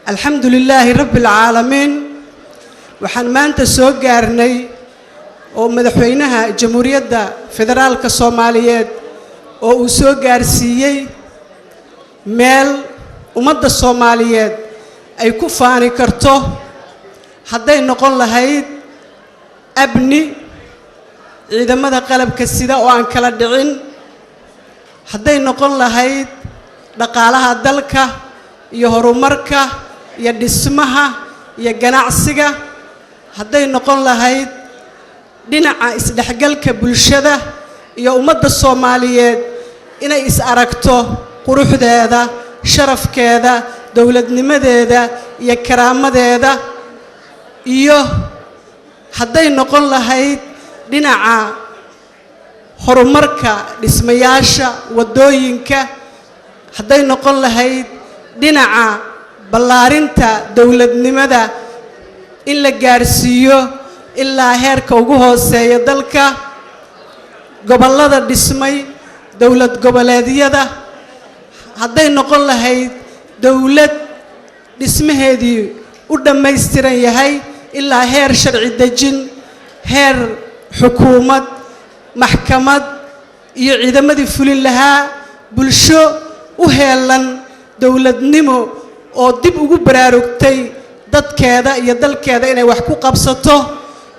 Alxamdu lilaahi rabbi alcaalamiin. Waxaan maanta soo gaarnay oo madaxweynaha Jamhuuriyadda Federaalka Soomaaliyeed oo uu soo gaarsiiyey meel ummadda Soomaaliyeed ay ku faani karto, hadday noqon lahayd amni, ciidamada qalabka sida oo aan kala dhicin, hadday noqon lahayd dhaqaalaha dalka iyo horumarka iyo dhismaha iyo ganacsiga, hadday noqon lahayd dhinaca isdhexgalka bulshada iyo ummadda Soomaaliyeed inay is aragto quruxdeeda, sharafkeeda, dowladnimadeeda iyo karaamadeeda, iyo hadday noqon lahayd dhinaca horumarka dhismayaasha waddooyinka, hadday noqon lahayd dhinaca ballaarinta dowladnimada in la gaarsiiyo ilaa heerka ugu hooseeya dalka, gobollada dhismay, dowlad goboleedyada, hadday noqon lahayd dowlad dhismaheedii u dhammaystiran yahay ilaa heer sharci dejin, heer xukuumad, maxkamad iyo ciidamadii fulin lahaa, bulsho u heelan dowladnimo oo dib ugu baraarugtay dadkeeda iyo dalkeeda inay wax ku qabsato,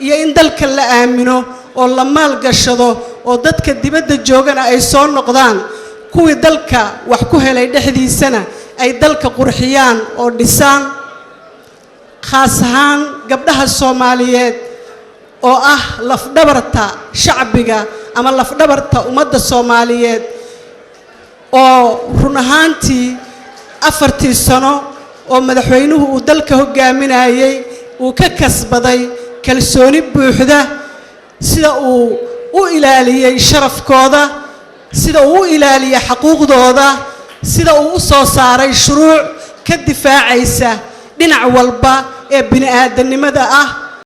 iyo in dalka la aamino oo la maalgashado oo dadka dibadda joogana ay soo noqdaan, kuwii dalka wax ku helay dhexdiisana ay dalka qurxiyaan oo dhisaan, khaas ahaan gabdhaha Soomaaliyeed oo ah lafdhabarta shacbiga ama lafdhabarta ummadda Soomaaliyeed, oo run ahaantii 4tii sano oo madaxweynuhu uu dalka hoggaaminayey uu ka kasbaday kalsooni buuxda, sida uu u ilaaliyey sharafkooda, sida uu u ilaaliyey xaquuqdooda, sida uu u soo saaray shuruuc ka difaacaysa dhinac walba ee bini aadamnimada ah.